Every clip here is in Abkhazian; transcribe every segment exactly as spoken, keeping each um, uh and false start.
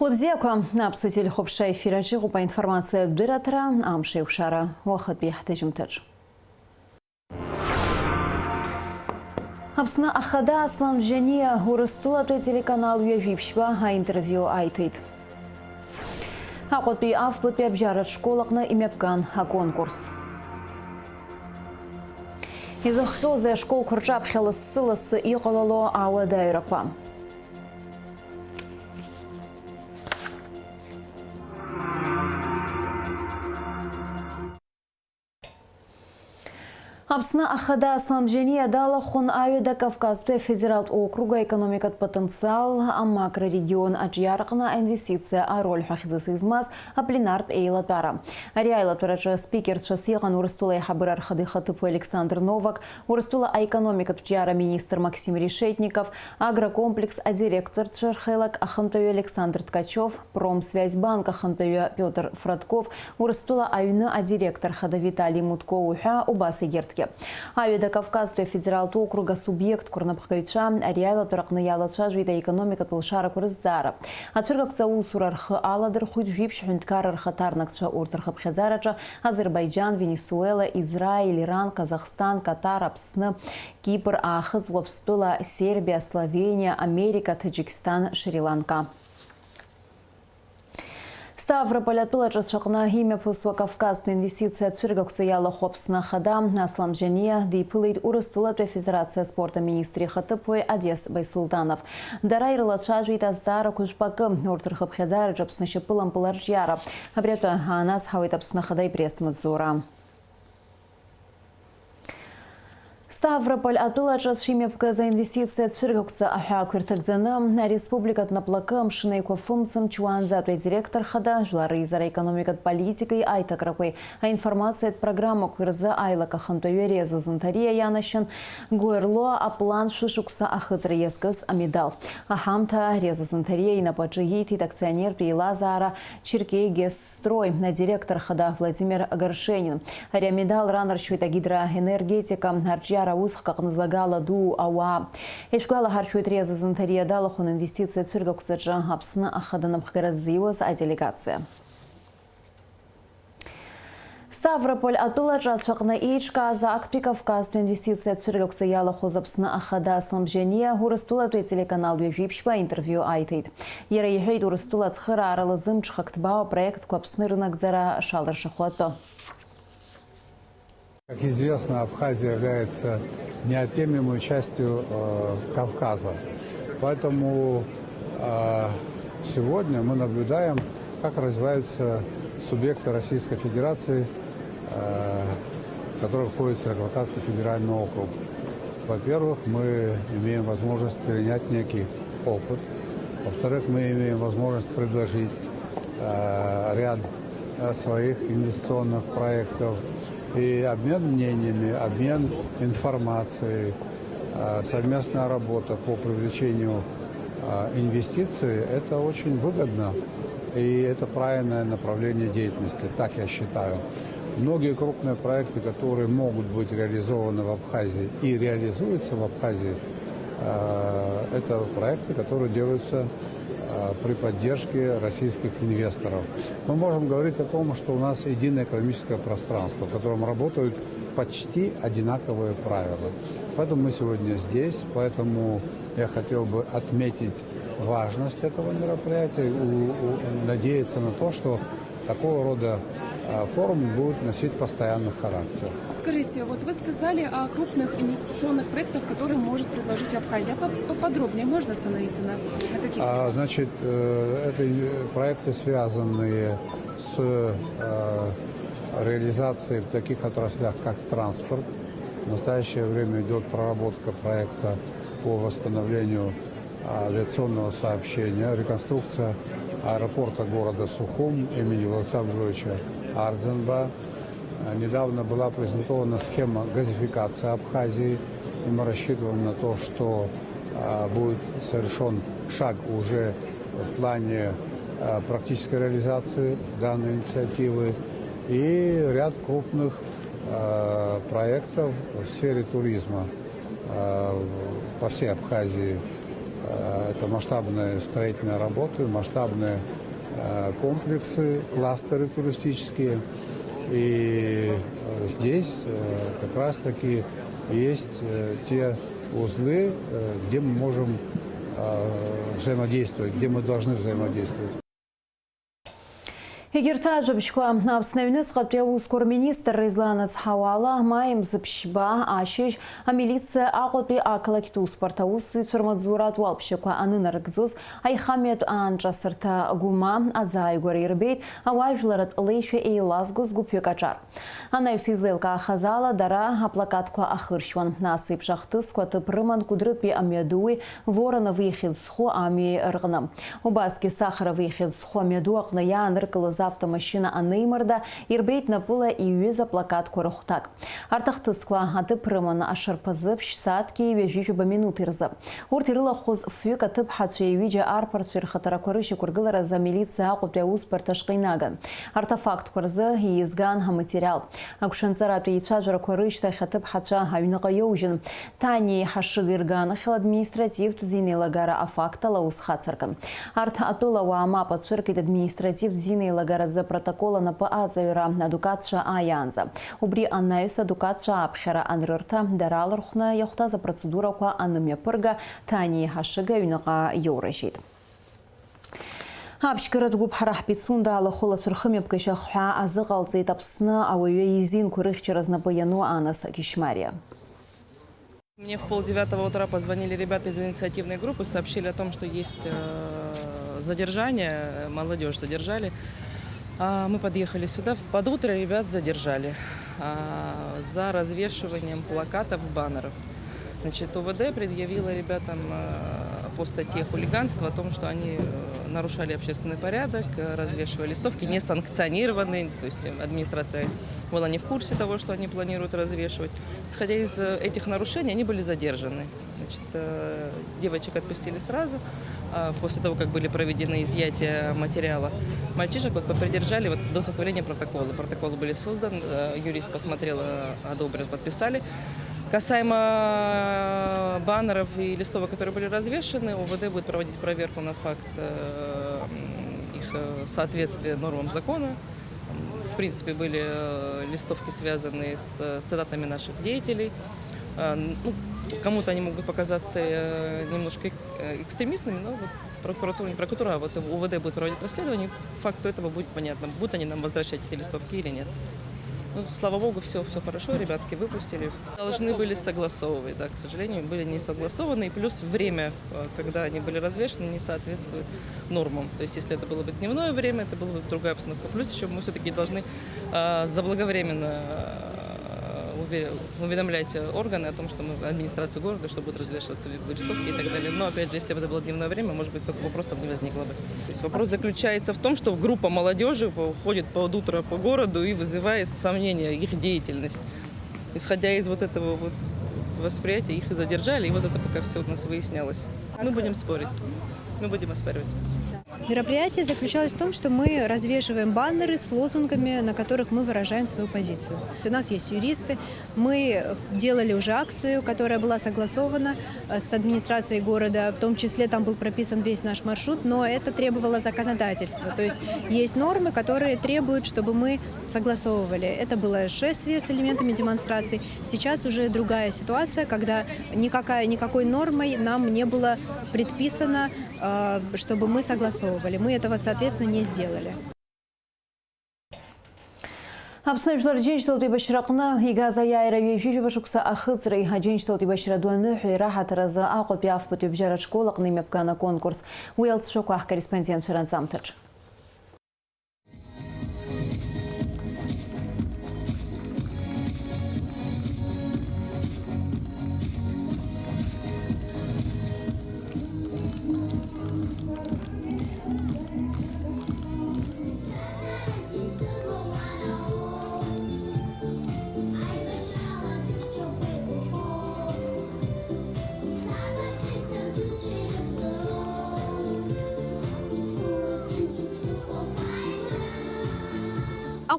Хәлыбзиақәа, аԥсуа телехәаԥшра ефир аҿы иҟоуп аинформациатә дырраҭара, амш еиқәшара, уахатәи ҳҭыжьымҭаҿ. Аԥсны Ахада Аслан Бжьаниа Урыстәылатәи ателеканал ҩажәи ԥшьба аинтервиу аиҭеит. Аҟәатәи Афбатәи абжьаратә школ аҟны имҩаԥган аконкурс. Изыхҟьозеи ашколқәа рҿаԥхьа лассы-лассы иҟалало ауадаҩрақәа? Аԥсны Ахада Аслан Бжьаниа далахәын Аҩада Кавказтәи афедералтә округ аекономикатә потенциал амакрорегион аҿиараҟны аинвестициа ароль ҳәа хьӡыс измаз апленартә еилатәара. Ари аилатәараҿы спикерцәас иҟан Урыстәыла аиҳабыра рхада ихаҭыԥуаҩ Александр Новак, Урыстәыла аекономикатә ҿиара министр Максим Решетников, агрокомплекс адиректорцәа рхеилак ахантәаҩы Александр Ткачев, Промсвязьбанк ахантәаҩы Пиотр Фродков, Урыстәыла аҩны адиректор хада Витали Мутко уҳәа убас егьырҭгьы. Аҩада Кавказтәи афедералтә округ асубиектқәа рнапхгаҩцәа ари аилатәараҟны иалацәажәеит аекономикатә лшарақәа рызҵаара. Ацәыргақәҵа аусура рхы аладырхәит жәиԥшь ҳәынҭқарра рхаҭарнакцәа, урҭ рхыԥхьаӡараҿы Азербаиџьан, Венесуела, Израиль, Иран, Казахстан, Катар, Аԥсны, Кипр, Аахыҵ Уаԥстәыла, Сербиа, Словениа, Америка, Таџьиксҭан, Шри-Ланка. Ставрополь атәылаҿацә аҟны имҩаԥысуа Кавказтәи инвестициа ацәыргақәҵа иалахәу Аԥсны Ахада Аслан Бжьаниа диԥылеит Урыстәылатәи Афедерациа аспорт аминистр ихаҭыԥуаҩ Адиас Байсултанов. Дара ирылацәажәеит азҵаарақәа жәпакы, урҭ рхыԥхьаӡараҿы Аԥсны ашьапылампыл арҿиара. Абри атәы аанацҳауеит Аԥсны Ахада ипресс-маҵзура. Ставрополь атәылаҿы ацәимҩаԥгаз аинвестициа ацәыргақәҵа аҳәаақәа ирҭагӡаны, ареспубликатә наплакы Амшын Еиқәа фымца мчуаанӡатәи адиректор хада, жәлар реизара аекономикатә политикеи аиҭакрақәеи аинформациатә программақәеи рзы аилак ахантәаҩы Резо Занҭариа ианашьан Гәерло аплан шәышықәса ахыҵра иазкыз амедал. Аҳамҭа Резо Занҭариа инапаҿы ииҭеит акционертә еилазаара Черкегесстрой адиректор хада Владимир Горшенин. Ари амедал ранаршьоит агидроенергетика арҿиара аусхк аҟны злагала дуу ауаа. Ишәгәалаҳаршәоит, Резо Занҭариа далахәын инвестициа ацәыргақәҵаҿы Аԥсны ахада напхгара ззиуаз аделегациа. Ставрополь атәылаҿы ацәаҟны еиҿкааз актәи Кавказтәи инвестициа ацәыргақәҵа иалахәыз Аԥсны Ахада Аслан Бжьаниа Урыстәылатәи ателеканал ҩажәи ԥшьба интервиу аиҭеит. Иара иҳәеит, Урыстәыла ацхыраара лазымҽхак ҭбаау апроектқәа Аԥсны рынагӡара шалыршахо атәы. Как известно, Абхазия является неотъемлемой частью, э, Кавказа. Поэтому, э, сегодня мы наблюдаем, как развиваются субъекты Российской Федерации, э, в которых входит Северо-Кавказский федеральный округ. Во-первых, мы имеем возможность перенять некий опыт. Во-вторых, мы имеем возможность предложить, э, ряд, э, своих инвестиционных проектов. И обмен мнениями, обмен информацией, э, совместная работа по привлечению, э, инвестиций, это очень выгодно. И это правильное направление деятельности, так я считаю. Многие крупные проекты, которые могут быть реализованы в Абхазии и реализуются в Абхазии, э, это проекты, которые делаются, э, при поддержке российских инвесторов. Мы можем говорить о том, что у нас единое экономическое пространство, в котором работают почти одинаковые правила. Поэтому мы сегодня здесь, поэтому я хотел бы отметить важность этого мероприятия и у-, у-, надеяться на то, что такого рода, э, форум будет носить постоянный характер. Скажите, вот вы сказали о крупных инвестиционных проектах, которые может предложить Абхазия. По-, поподробнее можно остановиться на, на каких-то? А, значит, э, это, э, проекты, связанные с, э, реализацией в таких отраслях, как транспорт. В настоящее время идет проработка проекта по восстановлению авиационного сообщения, реконструкция аэропорта города Сухум имени Владислава Львовича Ардзинба. Э, недавно была презентована схема газификации Абхазии, и мы рассчитываем на то, что, э, будет совершен шаг уже в плане, э, практической реализации данной инициативы и ряд крупных, э, проектов в сфере туризма, э, по всей Абхазии. Э, Это масштабные строительные работы, масштабные э, комплексы, кластеры туристические. И э, здесь э, как раз-таки есть э, те узлы, э, где мы можем э, взаимодействовать, где мы должны взаимодействовать. Егьырҭ ажәабжьқәа Аԥсны аҩныҵҟатәи аусқәа рминистрра изланыцҳауа ала, маи мза ԥшьба ашьыжь амилициа Аҟәатәи ақалақьтә усбарҭа аусзуҩцәа рмаҵзуратә уалԥшьақәа анынарыгӡоз, аихамҩатә аанҿасырҭа Гәыма азааигәара ирбеит ауаажәларратә леишәа еилазгоз гәыԥҩык аҿар. Анаҩс излеилкаахаз ала, дара аплакатқәа ахыршьуан. Нас еиԥш ахҭысқәа аҭыԥ рыман Кәыдрытәи амҩадуи Воронов ихьӡ зху амҩеи рҟны. Убасгьы Сахаров ихьӡ зху амҩаду аҟны иааныркылаз автомашьына анеимырда, ирбеит напыла иҩыз аплакатқәа рыхәҭак. Арҭ ахҭысқәа аҭыԥ рыман ашарԥазы ԥшь-сааҭки ҩажәи жәаба минуҭи рзы. Урҭ ирылахәыз фҩык аҭыԥҳацәеи ҩыџьа арԥарцәеи рхаҭарақәа рышьақәыргыларазы амилициа Аҟәатәи аусбарҭа ашҟа инаган. Арҭ афактқәа рзы ииазган аматериал. Агәҽанҵаратә еицәажәарақәа рышьҭахь аҭыԥҳацәа аҩныҟа иоужьын. Ҭаниеи Ҳашыгеи рганахьала административтә зинеилагара афакт ала аус хацыркын. Арҭ атәылауаа мап ацәыркит административтә зинеилагаразы апротокол анапы аҵаҩра адукатцәа ааиаанӡа. Убри анаҩс адукатцәа аԥхьара анрырҭа, дара алархәны иахәҭаз апроцедурақәа анымҩаԥырга, Ҭаниеи Ҳашыгеи аҩныҟа иоуражьит. Аԥшьгаратә гәыԥ ҳара ҳпицунда алахәылацәа рхымҩаԥгашьа ахҳәаа азыҟалҵеит Аԥсны ауаҩы изинқәа рыхьчара знапы иану Анас Кишмариа. Мне в полдевятого утра позвонили ребята из инициативной группы, сообщили о том, что есть э, задержание, молодежь задержали. А мы подъехали сюда. Под утро ребят задержали а, за развешиванием плакатов, баннеров. Значит, ОВД предъявила ребятам э, по статье хулиганство о том, что они э, нарушали общественный порядок, э, развешивали листовки, не санкционированные, то есть э, администрация была не в курсе того, что они планируют развешивать. Исходя из э, этих нарушений, они были задержаны. Значит, э, девочек отпустили сразу, а, после того, как были проведены изъятия материала. Мальчишек вот попридержали вот до составления протокола. Протоколы были созданы, э, юрист посмотрел, э, одобрил, подписали. Касаемо баннеров и листовок, которые были развешаны, ОВД будет проводить проверку на факт э, м, их э, соответствия нормам закона. Там, в принципе, были э, листовки, связанные с э, цитатами наших деятелей. Э, н- ну, кому-то они могут показаться э, немножко эк- э, экстремистными, но вот прокуратура, не прокуратура, а вот ОВД будет проводить расследование, факту этого будет понятно, будут они нам возвращать эти листовки или нет. Ну, слава богу, все, все хорошо, ребятки выпустили. Должны были согласовывать, да, к сожалению, были не согласованы. И плюс время, э, когда они были развешаны, не соответствует нормам. То есть, если это было бы дневное время, это была бы другая обстановка. Плюс еще мы все-таки должны э, заблаговременно э, уве- уведомлять э, органы о том, что мы администрацию города, что будут развешиваться ви- листовки и так далее. Но опять же, если бы это было дневное время, может быть, такого вопроса бы не возникло бы. То есть вопрос заключается в том, что группа молодежи по- ходит под утро по городу и вызывает сомнения их деятельность. Исходя из вот этого вот восприятия, их и задержали, и вот это пока все у нас выяснялось. Мы будем спорить, мы будем оспаривать. Мероприятие заключалось в том, что мы развешиваем баннеры с лозунгами, на которых мы выражаем свою позицию. У нас есть юристы, мы делали уже акцию, которая была согласована э, с администрацией города, в том числе там был прописан весь наш маршрут, но это требовало законодательства. То есть есть нормы, которые требуют, чтобы мы согласовывали. Это было шествие с элементами демонстраций. Сейчас уже другая ситуация, когда никакая, никакой нормой нам не было предписано, э, чтобы мы согласовывали. Мы этого, соответственно, не сделали. Аԥсны Жәлар Џьынџьтәылатә еибашьраҟны игаз аиааира ҩажәижәаба шықәса ахыҵреи Аџьынџьтәылатә еибашьра ду аныҳәеи раҳаҭыр азы Аҟәатәи афбатәи абжьаратә школ аҟны имҩаԥган аконкурс. Уи алҵшәақәа ҳкорреспондентцәа ранҵамҭаҿ.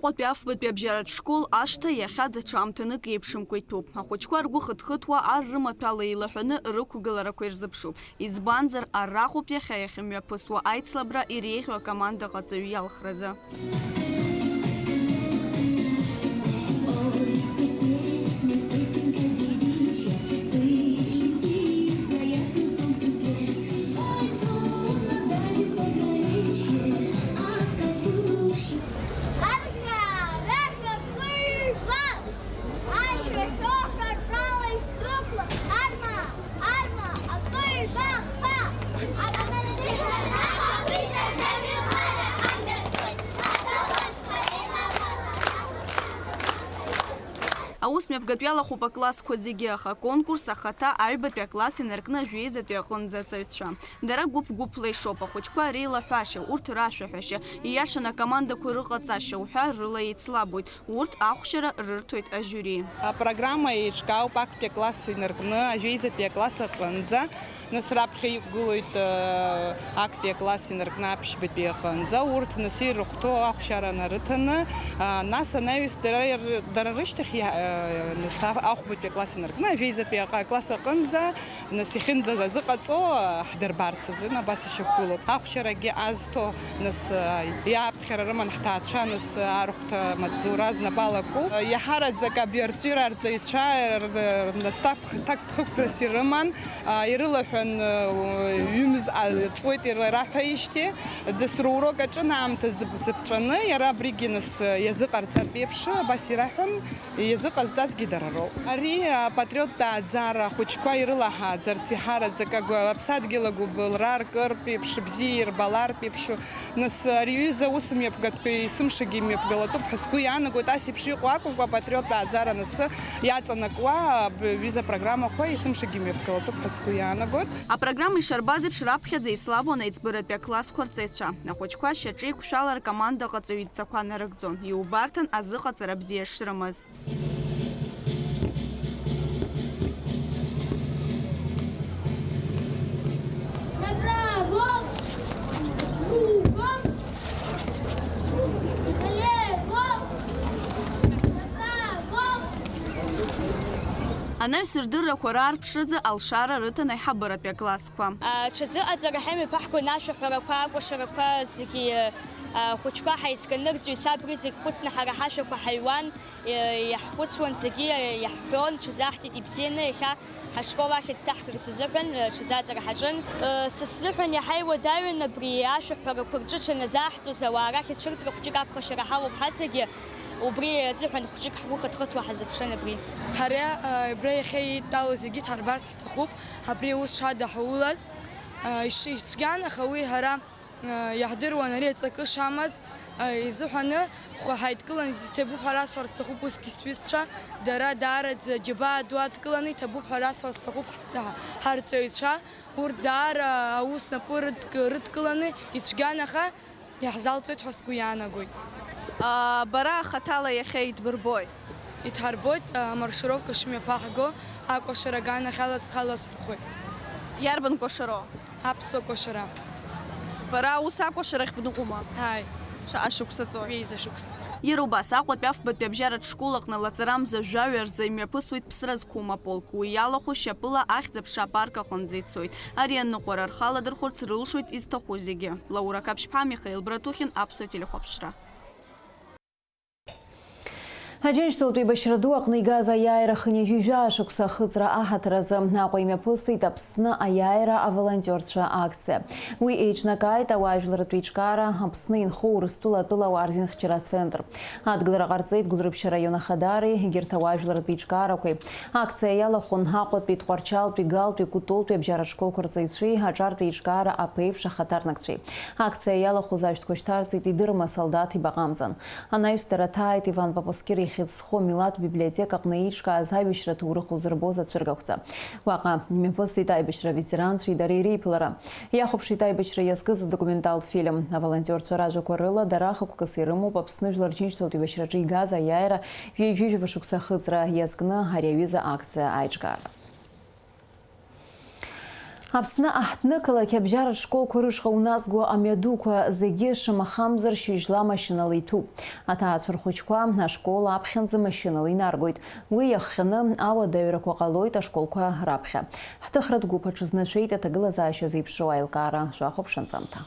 Аҟәатәи афбатәи абжьаратә школ ашҭа иахьа даҽа аамҭанык еиԥшымкәа иҭәуп. Ахәыҷқәа ргәы хыҭхыҭуа ар рымаҭәала еилаҳәаны рықәгыларақәа ирзыԥшуп. Избанзар, арахәоуп иахьа иахьымҩаԥысуа аицлабра иреиӷьу акомандаҟаҵаҩ иалхразы. Арма, арма, акы ҩба, ҳа! Аус мҩаԥгатә иалахәуп аклассқәа зегьы, аха аконкурс ахаҭа аҩбатәи акласс инаркны ажәеизатәи аҟынӡа аҵаҩцәа. Дара гәыԥ-гәыԥла ишоуп, ахәыҷқәа реилаҳәашьа, урҭ рашәаҳәашьа, ииашаны акомандақәа рыҟаҵашьа уҳәа рыла еицлабуеит. Урҭ ахәшьара рырҭоит ажиури. Апрограмма еиҿкаауп актәи акласс инаркны ажәеизатәи акласс аҟынӡа. Нас раԥхьа иқәгылоит, э, актәи акласс инаркны аԥшьбатәи аҟынӡа. Урҭ нас ирыхәҭоу ахәшьара нарыҭаны, а, нас анаҩс дара ир-, дара рышьҭахь иа-, э, нас а-, ахәбатәи акласс инаркны ажәеизатәи аҟ-, акласс аҟынӡа. Нас иахьынӡазыҟаҵо ҳдырбарц азын абас ишьақәгылоуп. Ахәшьарагьы азҭо, нас, иааԥхьара рыман ҳҭаацәа, нас, арахәҭа амаҵзура знапы алаку. Иаҳараӡак абри арҵәира арҵаҩцәа р-, р-, нас ҭакԥх-, ҭакԥхықәрас ирыман, ирылаҳәан, ҩымз ҵуеит ираҳәаижьҭеи, нас рурок аҿын аамҭа зып-, зыԥҵәаны, иара абригьы нас иазыҟарҵартә еиԥш, абас ираҳәон. Иазыҟазҵазгьы дара роуп. Ари апатриоттә ааӡара ахәыҷқәа ирылаҳааӡарц иҳараӡак агәы-, аԥсадгьыл агәыбылра ркыртә еиԥш, бзиа ирбалартә еиԥш, нас ари аҩыза аус мҩаԥгатәқәа есымшагьы имҩаԥгалатәуп ҳәа сгәы иаанагоит. Ас еиԥш иҟоу акәымкәа, апатриоттә ааӡара анысы иаҵанакуа аб-, ҩыза программақәа есымшагьы имҩаԥгалатәуп ҳәа сгәы иаанагоит. Апрограмма ишарбаз еиԥш, раԥхьаӡа еицлабуан аиҵбыратәи аклассқәа рҵаҩцәа. Ахәыҷқәа шьаҿеиқәшәала ркомандаҟаҵаҩ идҵақәа нарыгӡон, иубарҭан азыҟаҵара бзиа шрымаз. Направо, кругом, налево, направо. Анаҩс рдыррақәа раарԥшразы алшара рыҭан аиҳабыратәи аклассқәа. Аҽазыҟаҵара ҳамҩаԥаҳгон, ашәаҳәарақәа, акәашарақәа зегьы, ахәыҷқәа ҳаизганы, рҵаҩцәа абри зегь хәыцны ҳара ҳашәақәа ҳаҩуан. Иаҳхәыцуан зегьы, иаҳҳәон, ҽазаҳҵеит, ибзианы, иахьа ҳашкол ахьӡ ҭаҳгарц азыҳәан, ҽазаҵара ҳаҿын. Са сзыҳәан иаҳа иуадаҩын абри ашәаҳәарақәа рҿы ҽаназаҳҵоз, ауаа рахь ацәырҵра хәҷык аԥхашьара ҳалоуп ҳазегьы, убри азыҳәан хәҷык ҳгәы хыҭхыҭуа ҳазыԥшын абри. Ҳара абра иахьа еидтәалоу зегьы дҳарбарц ҳҭахуп, абри аус шада ҳаулаз. Иши-, цәгьанаха уи ҳара Иаҳдыруан ари аҵакы шамаз изыҳәаны, ҳхы ҳаидкыланы иҭабуп ҳәа расҳәарц сҭахуп усгьы сҩызцәа, дара даараӡа џьабаа ду адкыланы иҭабуп ҳәа расҳәарц сҭахуп ҳ-, ҳарҵаҩцәа, урҭ даара аус напы рыдк-, рыдкыланы ицәгьан, аха иаҳзалҵуеит ҳәа сгәы иаанагоит. Бара хаҭала иахьа идбырбои? Иҭҳарбоит, амаршировка шымҩаԥаҳго, акәашара аганахьала схы аласырхәуеит. Иарбан кәашароу? Аԥсуа кәашара. Бара аус акәашарахь бныҟәома? Ааи. Шаҟа шықәса ҵуеит? Ҩеиза шықәса. Иара убас, Аҟәатәи афбатәи абжьаратә школ аҟны лаҵарамза жәаҩа рзы имҩаԥысуеит ԥсра зқәым аполк. Уи иалахәу шьапыла Ахьӡ-аԥша апарк аҟынӡа ицоит. Ари аныҟәара рхы аладырхәырц рылшоит изҭаху зегьы. Лаура Қаԥшьԥҳа, Михаил Братухин, Аԥсуа телехәаԥшра. Аџьынџьтәылатә еибашьра ду аҟны игаз аиааира хынҩажәи жәаа шықәса ахыҵра аҳаҭыр азы Аҟәа имҩаԥысит Аԥсны аиааира аволонтиорцәа акциа. Уи еиҿнакааит ауаажәларратә еиҿкаара Аԥсны инхо Урыстәыла атәылауаа рзинхьчара ацентр. Адгылара ҟарҵеит Гәылрыԥшь араион ахадареи егьырҭ ауаажәларратә еиҿкаарақәеи. Акциа иалахәын Аҟәатәи, Тҟәарчалтәи, Галтәи, Кәтолтәи абжьаратә школқәа рҵаҩцәеи аҿартә еиҿкаара аԥеиԥш ахаҭарнакцәеи. Акциа иалахәыз ашәҭқәа шьҭарҵеит идыруама асолдаҭ ибаҟа амҵан. Анаҩс дара ҭааит Иван Попоскир ихьӡ зху амилаҭ библиотека аҟны еиҿкааз аибашьра аҭоурых узырбоз ацәыргақәҵа. Уаҟа имҩаԥысит аибашьра аветеранцәеи дареи реиԥылара. Иахәаԥшит аибашьра иазкыз адокументалтә фильм. Аволонтиорцәа ражәақәа рыла, дара хықәкыс ирымоуп Аԥсны Жәлар Џьынџьтәылатә еибашьраҿы игаз аиааира ҩажәи жәаба шықәса ахыҵра иазкны ари аҩыза акциа аиҿкаара. Аԥсны аҳҭнықалақь абжьаратә школқәа рышҟа уназго амҩадуқәа зегьы шамахамзар шьыжьла машьынала иҭәуп. Аҭаацәа рхәыҷқәа ашкол аԥхьанӡа машьынала инаргоит. Уи иахҟьаны ауадаҩрақәа ҟалоит ашколқәа раԥхьа. Ҳҭыхратә гәыԥ аҽазнашәеит аҭагылазаашьа зеиԥшроу аилкаара. Шәахәаԥш анҵамҭа.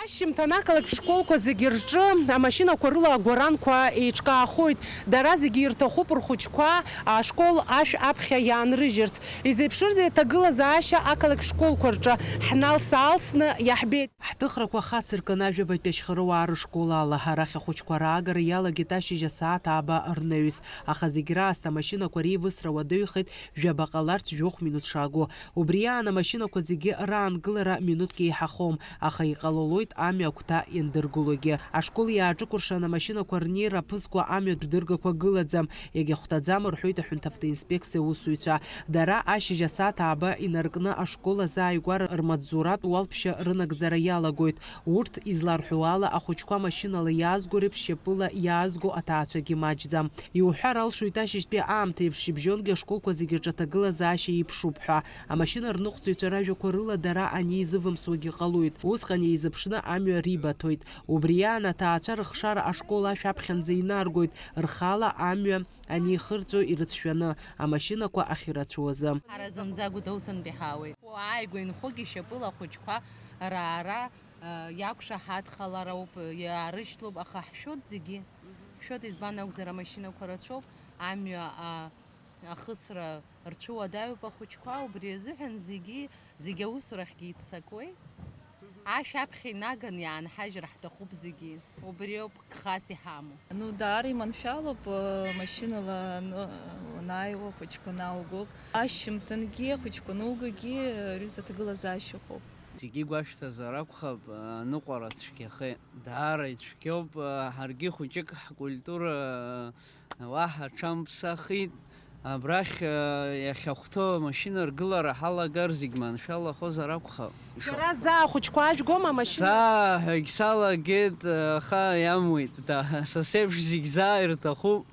Ашьжьымҭан ақалақь школқәа зегьы рҿы амашьынақәа рыла агәаранқәа еиҿкаахоит. Дара зегьы ирҭахуп рхәыҷқәа ашкол ашә аԥхьа иаанрыжьырц. Изеиԥшырзеи аҭагылазаашьа ақалақь школқәа рҿы? Ҳналс-аалсны иаҳбеит. Ҳҭыхрақәа хацыркын ажәабатәи ашьхаруаа рышкол ала. Арахь ахәыҷқәа раагара иалагеит ашьыжь асааҭ ааба рнаҩс. Аха зегь раасҭа амашьынақәа реивысра уадаҩхеит, жәаба ҟаларц жәохә минуҭ шаго. Убри аан амашьынақәа зегьы раангылара минуҭк еиҳахом, аха иҟалалоит амҩа агәҭа иандыргылогьы. Ашкол иааҿыкәыршан амашьынақәа рнеира аԥызкуа амҩатә дыргақәа гылаӡам, иагьахәҭаӡам, рҳәоит аҳәынҭ автоинспекциа аусзуҩцәа. Дара ашьыжь асааҭ ааба инаркны ашкол азааигәара рмаҵзуратә уалԥшьа рынагӡара иалагоит. Урҭ изларҳәо ала, ахәыҷқәа машьынала иаазго реиԥш шьапыла иаазго аҭаацәагьы маҷӡам. Иуҳәар алшоит, ашьыжьтәи аамҭа еиԥш шьыбжьонгьы ашколқәа зегьы рҿы аҭагылазаашьа еиԥшуп ҳәа. Амашьына рныҟәцаҩцәа ражәақәа рыла дара анеизывымсуагьы ҟалоит. Усҟан еизыԥшны амҩа рибаҭоит. Убри аан аҭаацәа рыхшара ашкол ашә аԥхьанӡа инаргоит, рхала амҩа анеихырҵәо ирыцәшәаны, амашьынақәа ахьырацәоу азы. Ҳара зынӡа Гәдоуҭантәи ҳаауеит. Ааигәа инхогьы шьапыла ахәыҷқәа раара, а, иақәшаҳаҭхалароуп, иаарышьҭлоуп, аха ҳшәоит зегьы. Ҳшәоит, избан акәзар, амашьынақәа рацәоуп, амҩа, а, ахысра рцәыуадаҩуп ахәыҷқәа, убри азыҳәан зегьы, зегьы аусурахьгьы иццакуеит. Ашә аԥхьа инаган иаанҳажьыр ҳҭахуп зегьы. Убриоуп гхас иҳамоу. Ну, даара иманшәалоуп, э, машьынала ан-, уанааиуа ахәыҷқәа наугоуп. Ашьжьымҭангьы ахәыҷқәа анугогьы, э, рҩыза аҭагылазаашьа ыҟоуп. Зегьы игәашәҭазар акәхап, э, аныҟәара цәгьахеит. Даара ицәгьоуп, э, ҳаргьы хәыҷык ҳкультура, э, уаҳа аҽамԥсахит. Абрахь, э, иахьахәҭоу амашьына ргылара ҳалагар зегь маншәалахозар акәхап. Шәара заа ахәыҷқәа ажәгома амашьына? Заа ҳәагь салагеит, э, аха иамуит, да, са сеиԥш зегь заа ирҭахуп.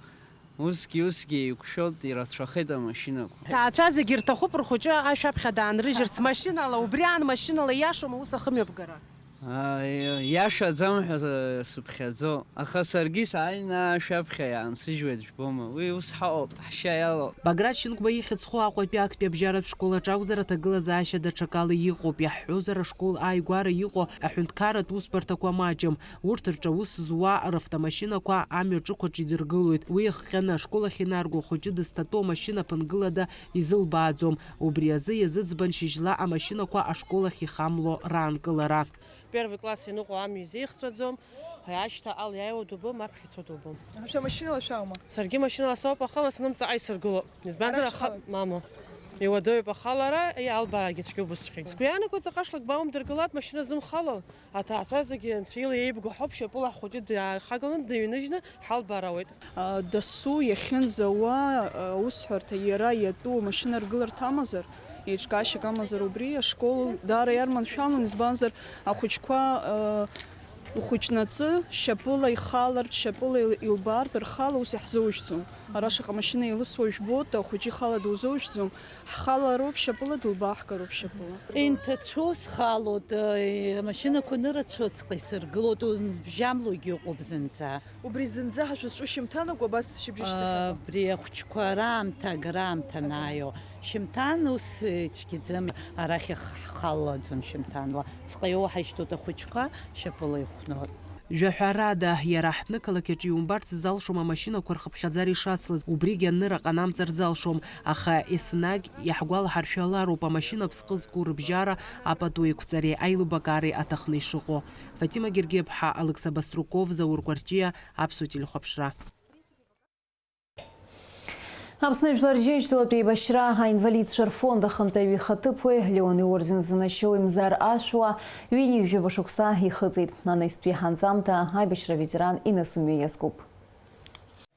Усгьы, усгьы еиқәшәоит, ирацәахеит амашьынақәа. Ҭаацәа зегьы ирҭахуп рхәыҷы ашә аԥхьа даанрыжьырц машьынала, убри аан машьынала иашоума ус ахымҩаԥгара? Аа, иашаӡам ҳәа сыԥхьаӡо, аха саргьы сааины ашә аԥхьа иаансыжьуеит, жәбома, уи ус ҳаҟоуп, ҳшьа иалоуп. Баграт Шьынқәба ихьӡ зху Аҟәатәи актәи абжьаратә школ аҿакәзар, аҭагылазаашьа даҽакала иҟоуп. Иаҳҳәозар, ашкол ааигәара иҟоу аҳәынҭқарратә усбарҭақәа маҷым. Урҭ рҿы аус зуа равтомашьынақәа амҩаҿықәаҿ идыргылоит. Уи иахҟьаны ашкол ахь инарго ахәыҷы дызҭатәоу амашьына ԥынгылада изылбааӡом. Убри азы иазыӡбан шьыжьла амашьынақәа ашкол ахь ихамло раанкылара. Первый класс иныҟәо амҩа изеихҵәаӡом, ашьҭа ала иааиуа дубом, аԥхьа ицо дубом. Шәа машьынала шәаума? Саргьы машьынала соуп, аха ласны мҵаҟа исыргылоуп. Избанзар, арахь аха, шәхала? Мамоу. Иуадаҩуп ахалара, и, албаарагьы цәгьоуп, бысцәгьагь. Сгәы иаанагоит, ҵаҟа шлакбаум дыргылап, машьына зымхало. Аҭаацәа зегьы анцәа ила еибгахоуп, шьапыла ҳхәыҷы дааихагыланы дыҩныжьны ҳалбаар ауеит. Дасу иахьынӡауа аусҳәарҭа иара иатәу машьына ргыларҭа амазар, еиҿкаашьак амазар, убри ашкол даара иарманшәалон, избанзар, ахәыҷқәа, а, ухәыҷнаҵы, шьапыла ихалартә, шьапыла ил-, илбаартә, рхала ус иаҳзоужьӡом. Ара шаҟа машьына еилысуа жәбоит, ахәыҷы ихала дузоужьӡом. Ҳхалароуп шьапыла, дылбааҳгароуп шьапыла. Инҭацәу схалоит, э, амашьынақәа нырацәыҵәҟьа исыргылоит, узбжьамлогьы ыҟоуп зынӡа. Убри зынӡа ҳашәызҿу шьымҭанаку абас шьыбжьышьҭахьаку? Абри ахәыҷқәа раамҭа, аграамҭа анааио. Шьымҭан ус, э, цәгьаӡам, арахь х-, ҳхалаӡом шьымҭанла. Ҵҟа иоуҳашьҭуеит ахәыҷқәа, шьапыла ихәноит. Жәаҳәарада, иара ҳҭнықалақь аҿы иумбарц залшом амашьынақәа рхыԥхьаӡара ишацлаз, убригьы аныра ҟанамҵар залшом, аха еснагь иаҳгәалаҳаршәалароуп амашьына ԥсҟы зку рыбжьара апату еиқәҵареи аилыбакаареи аҭахны ишыҟоу. Фатима Гергиаԥҳа, Алықьса Баструков, Заур Кәарҷиа, Аԥсуа телехәаԥшра. Аԥсны Жәлар Џьынџьтәылатә еибашьра аинвалидцәа рфонд ахантәаҩы ихаҭыԥуаҩ Леон иорден ззынашьоу Имзар Ашәуа ҩынҩажәаба шықәса ихыҵит. Анаҩстәи ҳанҵамҭа аибашьра аветеран инасымҩа иазкуп.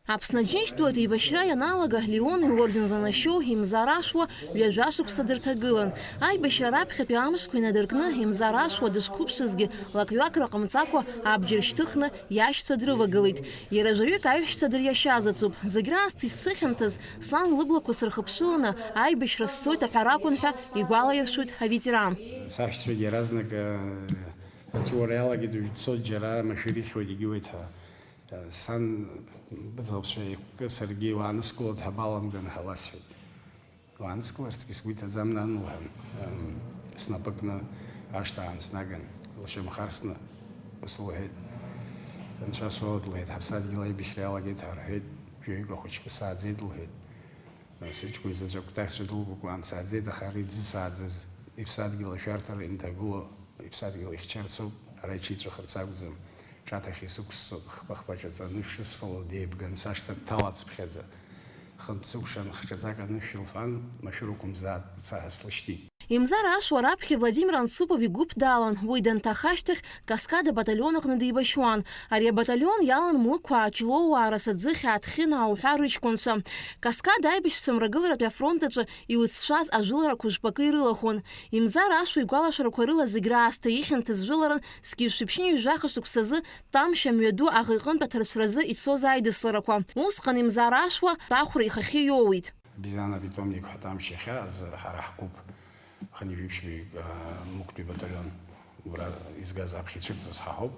Аԥсны Аџьынџьтәылатә еибашьра ианалага, Леон иорден занашьоу Имзар Ашәуа ҩажәа шықәса дырҭагылан. Аибашьра раԥхьатәи амшқәа инадыркны, Имзар Ашәуа дышқәыԥшызгьы, лак-ҩакра ҟамҵакәа, абџьар шьҭыхны иашьцәа дрывагылеит. Иара жәаҩык аиҳәшьцәа дыриашьазаҵәуп. Зегь раасҭа исцәыхьанҭаз, сан лыблақәа сырхыԥшыланы, аибашьра сцоит аҳәара акәын ҳәа игәалаиршәоит аветеран. Саҳәшьцәагьы иаразнак, э, аҵәуара иалагеит, уажә дцоит џьара, машәыр ихьуеит, егьиуеит ҳәа. Сан быҵалцәа еиқәкы саргьы уааныскылоит ҳәа баламган ҳәа ласҳәеит. Уааныскыларцгьы сгәы иҭаӡам, нан, лҳәан, снапы кны ашҭа аан снаган, лшьамхы арсны ус лҳәеит, Анцәа соуеит, лҳәеит, ҳаԥсадгьыл аибашьра иалагеит ҳәа рҳәеит, жәаҩык ахәыҷқәа сааӡеит, лҳәеит. Сыҷкәын заҵәык кәтаӷьцәа дылгәыкуан, сааӡеит, аха ара иӡы сааӡаз, иԥсадгьыл ашәарҭара инҭагылоу, иԥсадгьыл ихьчарц ауп, ара иҽиҵәахырц акәӡам. Ҿаҭахь исықәсҵоит, хԥа-хԥа ҿаҵаны шәшысфало деибган, сашҭа дҭалацыԥхьаӡа. Хынтә сыкәшан, хҿаҵак анышә илфан, машәыр уқәымзааит, уца ҳәа слышьҭит. Имзар Ашәуа раԥхьа Владимир Анцупов игәыԥ далан, уи данҭаха ашьҭахь Каскад абаталион аҟны деибашьуан. Ари абаталион иалан Мықәаа, Ҷлоуаа, Расаӡыхьаа, Ҭхьынаа уҳәа рыҷкәынцәа. Каскад аибашьцәа Мрагыларатәи афронт аҿы илыцәцәаз ажәыларақәа жәпакы ирылахәын. Имзар Ашәуа игәалашәарақәа рыла зегь раасҭа ихьанҭаз жәыларан зқьи жәшәи ԥшьынҩажәи жәаха шықәсазы Тамшь амҩаду аӷа иҟынтә аҭарцәразы ицоз аидысларақәа. Усҟан Имзар Ашәуа Пахәра ихахьы иоуит. Бизан апитомник ҳәа Тамшь иахьааз ҳара ҳгәыԥ хынҩажәи ԥшьбаҩык, а, Мықәтәи баталион убра изгаз аԥхьа ицәырҵыз ҳаҳауп.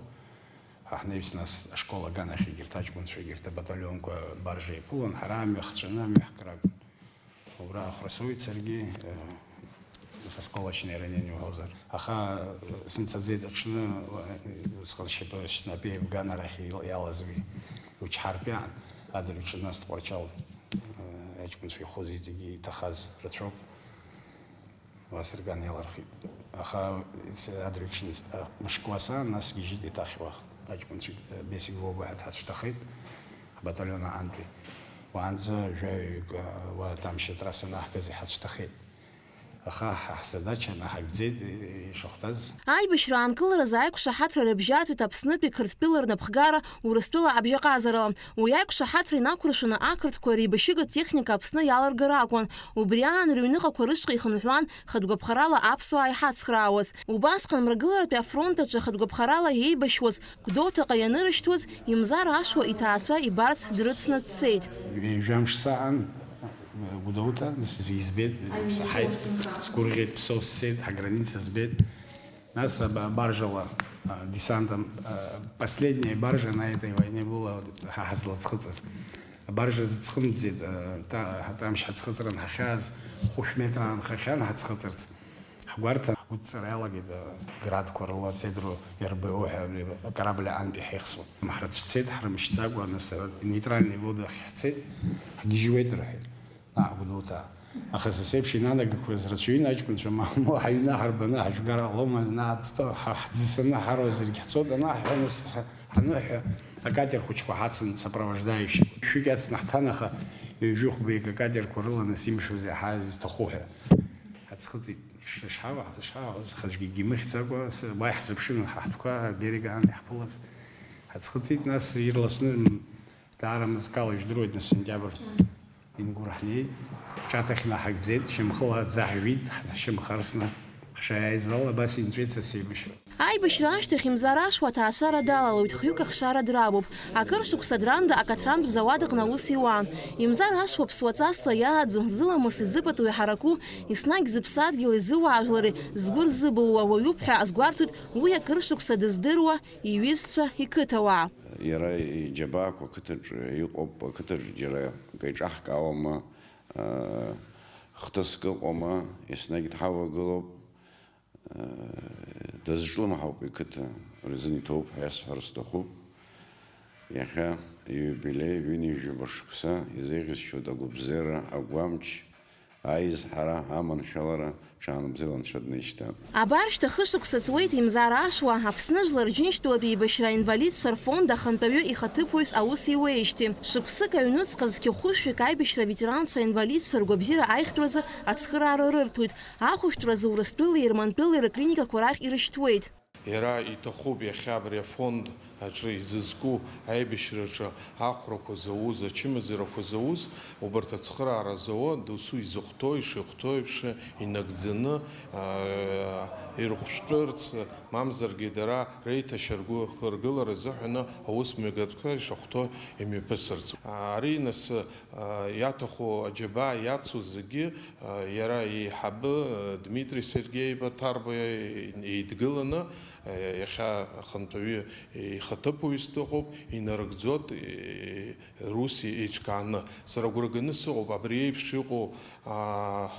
Ҳа ҳнаҩс нас ашкол аганахь егьырҭ аҷкәынцәа, егьырҭ абаталионқәа баржа иаԥылон, ҳара амҩа хҵәаны амҩа ҳкыр акәын. Убра ахәра соуит саргьы, э, со осколочное ранение уҳәозар. Аха, э, сымцаӡеит аҽны, э, усҟан сшьапы снапы еибган арахь ил-, иалаз уи, учҳартә иаан, адырҩаҽны нас Тҟәарчал, э, аҷкәынцәа ихәыз иҵегьы иҭахаз рацәоуп. Уа сырган иалырхит. Аха ц-, адырҩаҽны, э, мышкы уаса, нас сгьежьит еиҭах уахь. Аҷкәынцәа, э, Бесик Вова ҳәа дҳацәҭахеит, ҳбаталион аҟантәи. Уаанӡа жәаҩык, э, уа Тамшь атрасса анаҳгаз иҳацәҭахеит. Аха ҳа ҳзадача наҳагӡеит, э, ишахәҭаз. Аибашьра аанкыларазы аиқәшаҳаҭра рыбжьаӡит Аԥснытәи Қырҭтәыла рнапхгара Урыстәыла абжьаҟазарала. Уи аиқәшаҳаҭра инақәыршәаны ақырҭқәа реибашьыга техника Аԥсны иаларгар акәын. Убри аан рыҩныҟақәа рышҟа ихынҳәуан хатә гәаԥхарала аԥсуаа иҳацхраауаз. Убасҟан Мрагыларатәи афронт аҿы хатә гәаԥхарала иеибашьуаз Гәдоуҭаҟа ианырышьҭуаз, Имзар Ашәуа иҭаацәа ибарц дрыцны дцеит. Ҩажәа мш саан Гәдоуҭа, нас избеит, саҳаит, сгәырӷьеит, Псов сцеит, ҳаграница збеит. Нас аба-, баржала, а, десантом, а, последняя баржа на этой войне была, ҳа ҳазлаӡхыҵыз. Абаржа зыӡхымҵӡеит, а, та-, ҳа-, Тамшь ҳаӡхыҵран ҳахьааз, хәышә метр аанхахьан ҳаӡхыҵырц. Ҳгәарҭа ҳгәыдҵара иалагеит, а, градқәа рыла, Цедроу РБО ҳәа акорабль аҟынтәи ҳаихсуан. Ҳрыцәцеит, ҳрымшьӡакәа, нас, а, нейтральные воды ахь ҳцеит, ҳгьежьуеит рҳәеит. Наҟ Гәдоуҭа. Аха са сеиԥш инанагақәаз рацәаҩын аҷкәынцәа, мамоу ҳаҩны ҳарбаны ҳажәгар ҟалома, наҟ ҳ-, ҳ-, ҳӡысаны ҳаруазаргь ҳцоит, анаҳҳәа, нас ҳ-, ҳаныҳәа, акатер хәыҷқәа ҳацын, сопровождающий. Шәҩык иацны ҳҭан, аха ҩажәи хәбеик акатерқәа рыла нас имшәоз иаҳа изҭаху ҳәа. Ҳаӡхыҵит, ишҳауа, ишҳауа, аӡәгьы имыхьӡакәа, с-, уа иаҳзыԥшын, ҳа ҳтәқәа аберег аан иаҳԥылаз. Ҳаӡхыҵит, нас ирласны, м, Даара мызкала ижәдыруеит, нас сентиабр ингәырҳәнеит. Ҳҿаҭахь наҳагӡеит, шьамхыла аӡы ҳжәит, ҳшьамхы арсны ҳшаиааиз ала, абас инҵәеит са сеибашьра. Аибашьра ашьҭахь Имзар Ашәуа аҭаацәара далалоит, хҩык ахшара драбуп. Акыр шықәса Дранда акатрантә зауад аҟны аус иуан. Имзар Ашәуа ԥсуаҵасла иааӡо, зыламыс изыпату иҳараку, еснагь зыԥсадгьыли зыуаажәлари згәы рзыбылуа уаҩуп ҳәа азгәарҭоит уи акыр шықәса дыздыруа иҩызцәа, иқыҭауаа. Иара иџьабаақәа ақыҭаҿы иҟоуп, ақыҭаҿы џьара акы иҿаҳкаауама, аа, хҭыск ыҟоума, еснагь дҳавагылоуп, аа, дазҿлымҳауп иқыҭа, рзын иҭоуп ҳәа иасҳәар сҭахуп. Иахьа ииубилеи, ҩынҩажәаба шықәса изеиӷьасшьоит агәабзиара, агәамч, Аизҳара, аманшәалара, ҽаанбзиала Анцәа днеишьҭааит. Абар шьҭа хышықәса ҵуеит Имзар Ашәуа Аԥсны Жәлар Рџьынџьтәылатә еибашьра аинвалидцәа рфонд ахантәаҩы ихаҭыԥуаҩс аус иуеижьҭеи. Шықәсык аҩнуҵҟа зқьы хәышәҩык аибашьра аветеранцәа аинвалидцәа ргәабзиара аихтәразы ацхыраара рырҭоит, ахәышәтәразы Урыстәылеи Ермантәылеи рыклиникақәа рахь ирышьҭуеит. Иара иҭахуп иахьа абри афонд аҿы изызку аибашьраҿы ахәрақәа зауз, ачымазарақәа зауз, убарҭ ацхыраара зауа досу изыхәҭоу, ишихәҭоу еиԥш инагӡаны, аа, ирыхәшәтәырц, мамзаргьы дара реиҭашьаргәыхыргылара азыҳәаны аус мҩаԥгатәқәа ишахәҭоу имҩаԥысырц. Ари нас, аа, иаҭаху аџьабаа иацу зегьы, аа, иара еиҳабы, аа, Дмитри Сергеи-иԥа Ҭарба еидгыланы, аа, иахьа ахантәаҩы ихаҭыԥуаҩыс дыҟоуп, инарыгӡоит, е-, рус еиҿкааны. Сара агәра ганы сыҟоуп, абри еиԥш иҟоу, аа,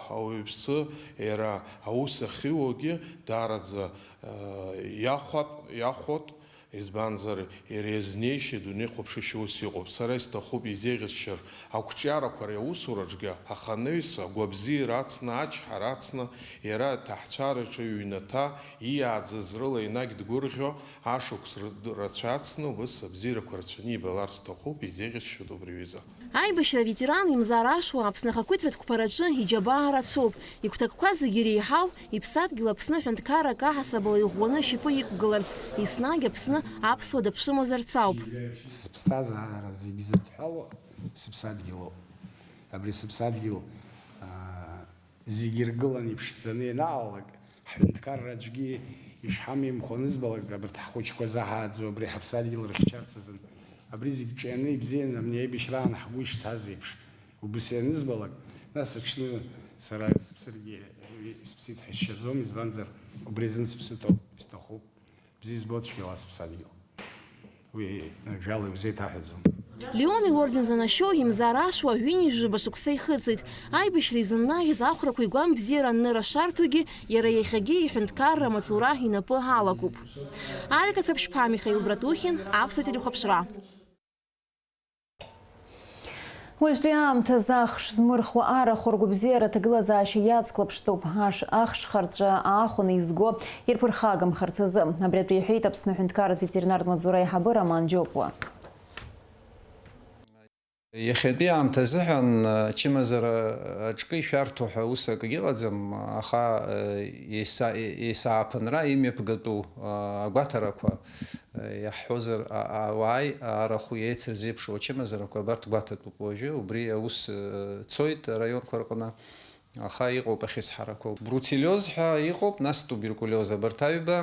ауаҩԥсы иара аус ахьиуагьы даараӡа, аа, иахәап, иахәот, избанзар, иара иазнеишьа, идунеихәаԥшышьа ус иҟоуп. Сара исҭахуп изеиӷьасшьар ақәҿиарақәа ари аусураҿгьы, аха анаҩс агәабзиара ацны, ачҳара ацны, иара аҭаҳцәараҿы иҩнаҭа иааӡаз рыла енагь дгәырӷьо, ашықәс рацәа ацны, убыс абзиарақәа рацәаны ибалар сҭахуп, изеиӷьасшьоит убри аҩыза. Аибашьра аветеран Имзар Ашәуа Аԥсны ахақәиҭратә қәԥараҿы иџьабаа рацәоуп. Игәҭакқәа зегьы иреиҳау, иԥсадгьыл Аԥсны ҳәынҭқаррак аҳасабала иӷәӷәаны ашьапы иқәгыларц, еснагь Аԥсны аԥсуа даԥшәымазарц ауп. Сыԥсҭазаара зегь зыдҳәалоу сыԥсадгьылоуп. Абри сыԥсадгьыл, аа, зегь иргыланы иԥшӡаны ианаалак, ҳҳәынҭқарра аӡәгьы ишҳамеимхо анызбалак, абарҭ ҳхәыҷқәа заҳааӡо абри ҳаԥсадгьыл рыхьчарц азын, абри зегь ҿианы ибзианы амни аибашьраан ҳгәы ишҭаз еиԥш, убыс ианызбалак, нас аҽны сара сыԥсыргьы, сыԥсит ҳәа сшьаӡом, избанзар, убри азын сыԥсы ҭоуп, исҭахуп. Бзиа избо цәгьала сыԥсадгьыл. Уи ажәала иузеиҭаҳәаӡом. Леон иорден занашьоу Имзар Ашәуа ҩынҩажәаба шықәса ихыҵит. Аибашьра изыннажьыз ахәрақәа игәам бзиара аннырашарҭоугьы, иара иахьагьы иҳәынҭқарра амаҵура инапы алакуп. Алика Ҭаԥшьԥҳа, Михаил Братухин, Аԥсуа телехәаԥшра. Уажәтәи аамҭазы ахш змырхуа арахә ргәабзиара аҭагылазаашьа иацклаԥштәуп. Аш-, ахшхарҵәы аахәаны изго ирԥырхагамхарц азы. Абри атәы иҳәеит Аԥсны аҳәынҭқарратә ветеринартә маҵзура аиҳабы Роман Џьопуа. Иахьатәи аамҭа азыҳәан, ачымазара аҿкы ишәарҭоу ҳәа ус акгьы ыҟаӡам, аха, еса-, есааԥынра имҩаԥгатәу агәаҭарақәа иаҳҳәозар, а-, ауааи арахә еицырзеиԥшу ачымазарақәа абарҭ гәаҭатәуп уажәы. Убри аус, э, цоит араионқәа рҟны, аха иҟоуп ахьысҳарақәоу. Бруцеллиоз ҳәа иҟоуп, нас туберкулиоз. Абарҭ аҩба,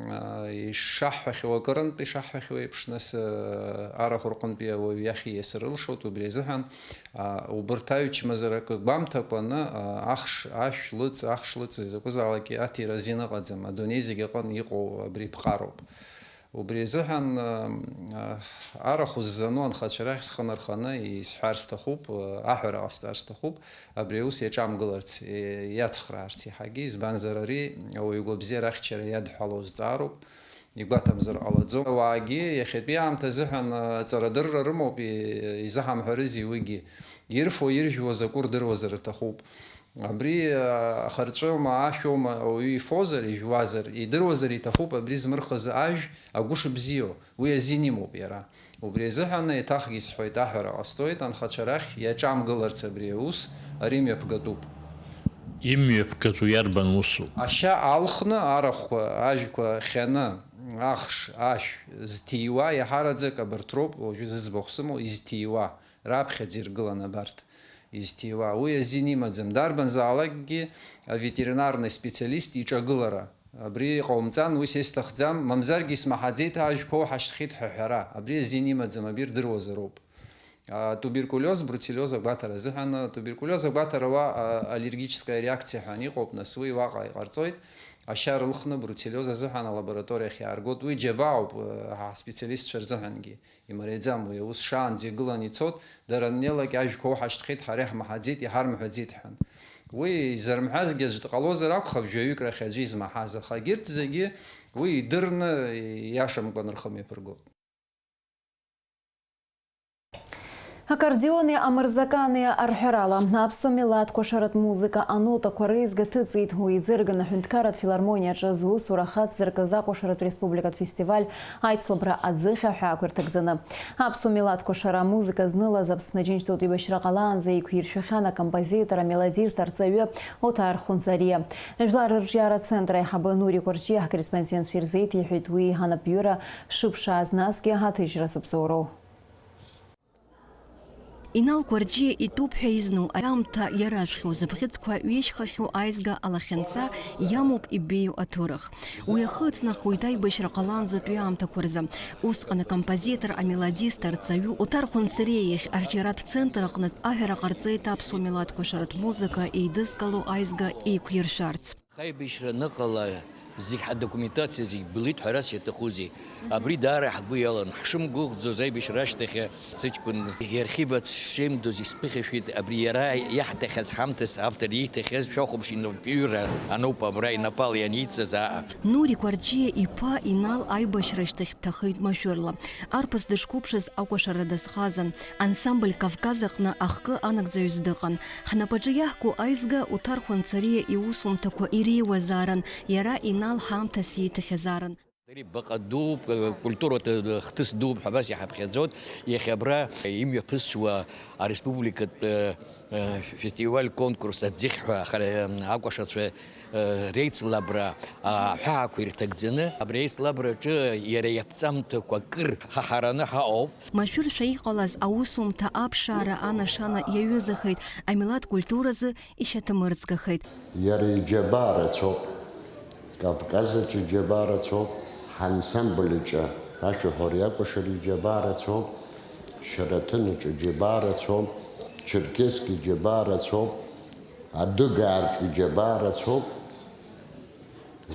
а, ишаҳҳәахьоу, акырынтә ишаҳҳәахьоу еиԥш, нас, э, арахә рҟынтәи ауаҩ иахь ииасыр ылшоит. Убри азыҳәан, а, убарҭ аҩ-чмазаракы гәамҭакәаны, а, ахш, ашә лыҵ, ахш лыҵ, изакәызаалакгьы аҭира азин ыҟаӡам. Адунеи зегь аҟны иҟоу абри ԥҟароуп. Убри азыҳәан, а, арахә ззану анхацәа рахь схы нарханы исҳәар сҭахуп, а, аҳәара ҟасҵар сҭахуп, абри аус иаҿамгыларц, е-, иацхраарц иаҳагьы, избанзар ари ауаҩ гәабзиара ахьчара иадҳәалоу зҵаароуп, игәаҭамзар ҟалаӡом. Ауаагьы иахьатәи аамҭа азыҳәан, а, аҵарадырра рымоуп, и-, изыҳамҳәарызеи уигьы? Ирфо, иржәуа закәу рдыруазар рҭахуп. Абри, а, ахырҵәоума, ашәоума, ауаҩы ифозар, ижәуазар, идыруазар иҭахуп абри змырхыз ажә агәы шыбзиоу, уи азин имоуп иара. Убри азыҳәан еиҭахгьы исҳәоит, аҳәара ҟасҵоит, анхацәа рахь иаҿамгыларц абри аус, ари мҩаԥгатәуп. Имҩаԥгатәу иарбан усу? Ашьа алхны, арахәқәа, ажәқәа хьаны, ахш, ашә зҭиуа, иаҳараӡак абарҭ роуп уажәы зыӡбахә сымоу, изҭиуа, раԥхьаӡа иргылан абарҭ изҭиуа. Уи азин имаӡам. Дарбанзаалакгьы аветеринарный специалист иҿагылара. Абри ҟаумҵан, уи са исҭахӡам, мамзаргьы исмаҳаӡеит, ажәқәоу ҳашьҭхьеит ҳәа ҳәара. Абри азин имаӡам, абри рдыруазароуп. А, туберкулиоз, бруцеллиоз агәаҭара азыҳәан, туберкулиоз агәаҭара уа, а, аллергическая реакциа ҳәа иҟоуп, нас уи уаҟа иҟарҵоит. Ашьа рылхны бруцеллиоз азыҳәан алабораториахь иааргоит. Уи џьабаауп, а, ҳаспециалистцәа рзыҳәангьы. Имариаӡам уи аус, шаанӡа игылан ицот, дара аннеилак ажәқәа уҳашьҭхеит, ҳара иаҳмаҳаӡеит, иҳармҳәаӡеит ҳәан. Уи изырмҳәазгьы аӡә дҟалозар акәхап, жәаҩык рахь аӡәы измаҳаз, аха егьырҭ зегьы уи идырны иашамкәан рхы мҩаԥыргоит. Аккордеони амырзакани арҳәарала, аԥсуа милаҭ кәашаратә музыка анотақәа реизга ҭыҵит. Уи иӡырган аҳәынҭқарратә филармониаҿы зусура хацзыркыз акәашаратә республикатә фестиваль аицлабра аӡыхь аҳәаақәа ирҭагӡаны. Аԥсуа милаҭ кәашара амузыка знылаз Аԥсны Аџьынџьтәылатә еибашьра ҟалаанӡа еиқәиршәахьан акомпозитор, амелодист, арҵаҩы Оҭар Хәынҵариа. Жәлар рырҿиара ацентр аиҳабы Нури Кәарҷиа ҳкорреспондентцәа ирзеиҭеиҳәеит уи анапҩыра шыԥшааз, насгьы аҭыжьра зыбзоуроу. Инал Кәарҷиа итәуп ҳәа изну аамҭа иаражәхьоу зыбӷьыцқәа ҩежьхахьоу аизга алахьынҵа иамоуп ибеиоу аҭоурых. Уи ахы ыҵнахуеит аибашьра ҟалаанӡатәи аамҭақәа рзы. Усҟан акомпозитор, амелодист, арҵаҩы Оҭар Хәынҵариа иахь арҿиаратә центр аҟнытә аҳәара ҟарҵеит аԥсуа милаҭ кәашаратә музыка еидызкыло аизга еиқәиршәарц. Аибашьра аныҟала, зегь ҳадокументациа зегь былит ҳәарас иаҭахузеи? Абри даара ҳгәы иалан. Ҳшымгәыӷӡоз аибашьра ашьҭахь сыҷкәын иархив аҿы сшеимдоз исԥыхьашәеит, абри иара иаҳҭахьаз ҳамҭас автор ииҭахьаз шәахәаԥш инапҩыра ануп абра инапала ианиҵаз аҟа. Нури Кәарҷиа иԥа Инал аибашьра ашьҭахь дҭахеит машәырла. Арԥыс дышқәыԥшыз акәашара дазҟазан. Ансамбль Кавказ аҟны ахкы анагӡаҩыс дыҟан. Ҳнапаҿы иаҳку аизга Уҭар Хәанцариа иусумҭақәа иреиуазаарын, иара Инал ҳаамҭас ииҭахьазаарын. Баҟа дууп, культуратә хҭыс дууп ҳәа абас иҳаԥхьаӡоит. Иахьа абра имҩаԥысуа ареспубликатә, э, фестиваль-конкурс аӡыхь ҳәа ахара-, акәашацәа реицлабра аҳәаақәа ирҭагӡаны, абри аицлабраҿы иара иаԥҵамҭақәа акыр ҳаҳараны ҳаҟоуп. Машәыршәа иҟалаз аусумҭа аԥшаара анашана иаҩызахеит, амилаҭ культуразы ишьаҭамырӡгахеит. Иара иџьабаа рацәоуп, Кавказ аҿы иџьабаа рацәоуп, ҳансамбль аҿы ашәаҳәареи акәашареи иџьабаа рацәоуп, Шьараҭын аҿы иџьабаа рацәоуп, Черкесск иџьабаа рацәоуп, Адыгаараҿ иџьабаа рацәоуп.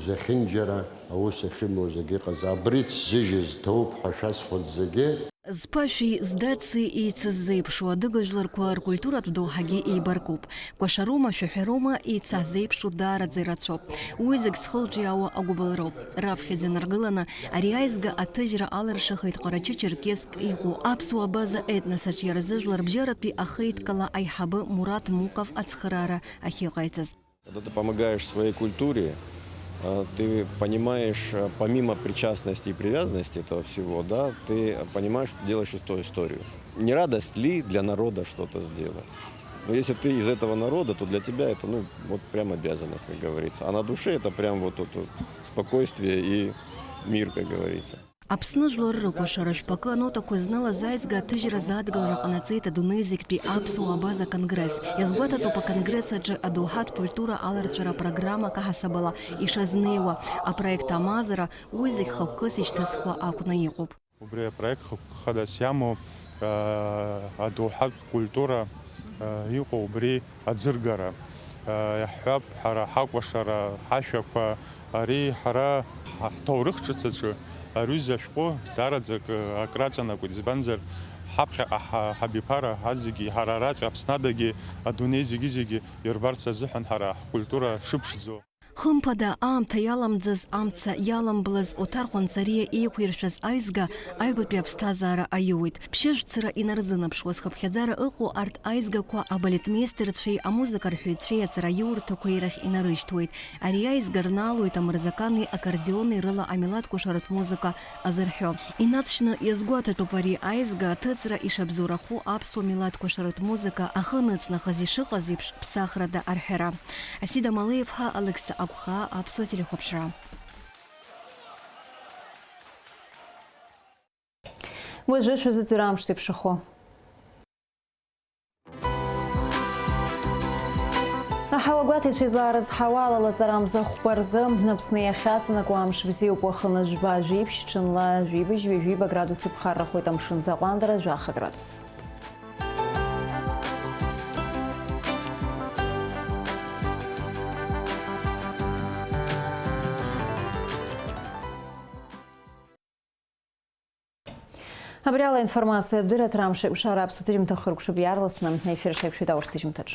Зехьынџьара аус ахьымоу зегьы иҟаз, абри ҭзыжьыз ҭоуп ҳәа шәасҳәоит зегьы. Зԥашәи здаци еицыззеиԥшу адыга жәларқәа ркультуратә доуҳагьы еибаркуп. Кәашароума, шәаҳәароума, еицаҳзеиԥшу даараӡа ирацәоуп. Уи зегь зхылҿиаауа агәыбылроуп. Раԥхьаӡа инаргыланы, ари аизга аҭыжьра алыршахеит Ҟарачы-Черкесск иҟоу аԥсуа абаза етнос аҿиаразы жәларбжьаратәи ахеидкыла аиҳабы Мураҭ Муков ацхыраара ахьыҟаиҵаз. Когда ты помогаешь своей культуре, э, ты понимаешь, э, помимо причастности и привязанности этого всего, да, ты понимаешь, что делаешь эту историю. Не радость ли для народа что-то сделать? Но если ты из этого народа, то для тебя это, ну, вот прям обязанность, как говорится. А на душе это прям вот, вот, вот спокойствие и мир, как говорится. Аԥсны жәлар рыкәашара жәпакы анотақәа знылаз аизга аҭыжьразы адгылара ҟанаҵеит адунеи зегьтәи аԥсуа абаза конгресс. Иазгәаҭатәуп аконгресс аҿы адоуҳатә культура аларҵәара апрограмма каҳасабала ишазнеиуа, апроект амазара уи зегь хықәкыс ишьҭызхуа акәны иҟоуп. Убри апроект хықәкы хадас иамоу, аа, адоуҳатә культура, аа, иҟоу убри аӡыргара. Ааи, иаҳҳәап, ҳара ҳакәашара, ҳашәақәа, ари ҳара ҳ-, ҳҭоурых ҿыц аҿы аҩыза ашәҟәы даараӡа акы, акраҵанакуеит, избанзар, ҳаԥхьаҟа ҳа-, ҳабиԥара азегьы, ҳара араҵәа Аԥсны адагьы, адунеи зегьы-зегьы ирбарц азыҳәан ҳара ҳкультура шыԥшӡоу. Хымԥада, аамҭа иаламӡаз, амца иаламблаз Оҭар Хәанцариа еиқәиршәаз аизга аҩбатәи аԥсҭазаара аиуеит. Ԥшьышәцыра инарзынаԥшуаз хыԥхьаӡара ыҟоу арҭ аизгақәа абалетмеистерцәеи амузыка рҳәаҩцәеи аҵараиурҭақәа ирахь инарышьҭуеит. Ари аизга рнаалоит амырзакани аккордеони рыла амилаҭ кәашаратә музыка азырҳәо. Инаҵшьны иазгәаҭатәуп ари аизга аҭыҵра ишабзоурахо аԥсуа милаҭ кәашаратә музыка ахы аныҵнахыз ишыҟаз еиԥш ԥсахрада арҳәара. Асида Малеиԥҳа, Алықьса Агәхаа, Аԥсуа телехәаԥшра. Уажәы шәазыӡырҩ амш зеиԥшрахо. Аҳауа гәаҭеицәа излаарыцҳауа ала, лаҵарамза хәба рзы Аԥсны иахьаҵанакуа амш бзиоуп, уахынла жәба-жәиԥшь, ҽынла жәибжь-ҩажәиба градус иԥхаррахоит, амшын аӡы аҟәандара жәаха градус. Абри ала аинформациатә дырраҭара амш еиқәшара аԥсуа ҭыжьымҭа хыркәшап иаарласны аефир шеиқәшәеит аурыс ҭыжьымҭаҿ.